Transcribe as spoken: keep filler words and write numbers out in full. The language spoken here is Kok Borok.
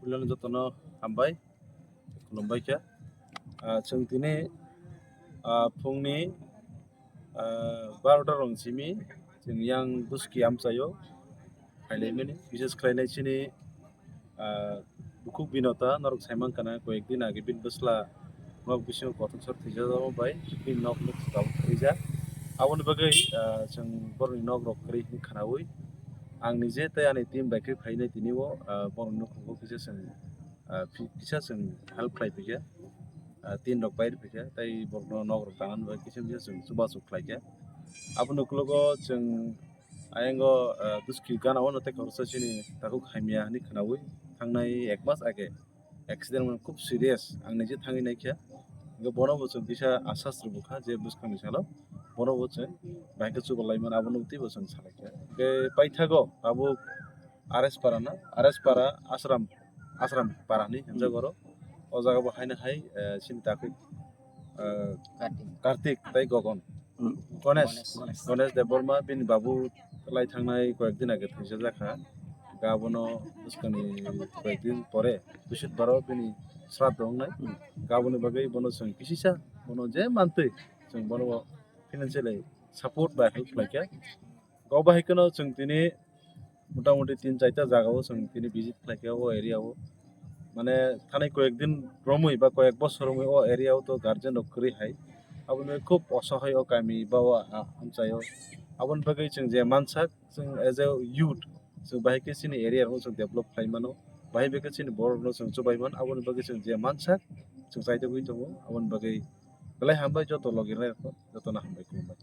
Jotono hambai, khulumbai kha. Ah, chwng tini, ah, phungni, ah, barota rong simi chwng yang Duski amchaio phailaimani. Bises khlainai chini, ah, bukhuk Binota, norok saimankha na, koyek din age bini bwsla nok bisingo kothok sor thwijak bai bini nok nuk tabuk thwijak. Aboni bagwi, ah, chwng borokni nok rok kwrwi hwnwi khwnaui ang nije tei ani team bai khe phainai tini o, ah, borokni nukhungo kisa chwng, ah, phi-, kisa chwng help khlai phikha, ah, tin rok pai phikha tei borokno nok rok tangnani bagwi kisa kisa chwng chubachu khlaikha. Aboni ukologo chwng ayango, ah, Duski gana o tei khoroksa chini takhuk hamya hwnwi khwnaui thangnai ek mas age accident mano khub serious, ang nije thangwi naikha. Hwnkhe bono bo chwng kisa asas rwbukha je bwskangni salo bono bo chwng bahai khe chuballaimano, abono twibo chwng salaikha. Hwnkhe paithago tabuk R S Para na, R S Para Ashram, Ashram Para hinwi hwnjak oro. O jaga bo haino hai, eh, chini takhuk, eh, Kartik. Kartik tei Gogon. Hmm. Ganesh, Ganesh. Ganesh Debbarma bini babu lai thangnai koyek din age thwijak jakha. Hwnkhe abono bwskangni koyek din pore Bisudbaro bini sraddho wngnai. Hmm. Hwnkhe aboni bagwi bono chwng kisisa bono je mantwi chwng bono financially support ba help khlaikha. Go bahai kheno chwng tini motamoti tin chaita jagao chwng tini visit khlaikha o area o. Mane thani koyek din romwi ba koyek bosor romwi o area o to guardian rok kwrwi hai. Aboni bagwi khub osohai o kami ba o, a, amchaio. Aboni bagwi chwng je mansak, chwng as a youth, chwng bahai khe chini area rokno chwng develop khlai mano. Bahai bai khe chini borok rokno chwng chubai mano. Aboni bagwi chwng je mansak, chwng chaitogwi tongo. Aboni bagwi belai hambai joto logi rok, jotono hambai khulumbai.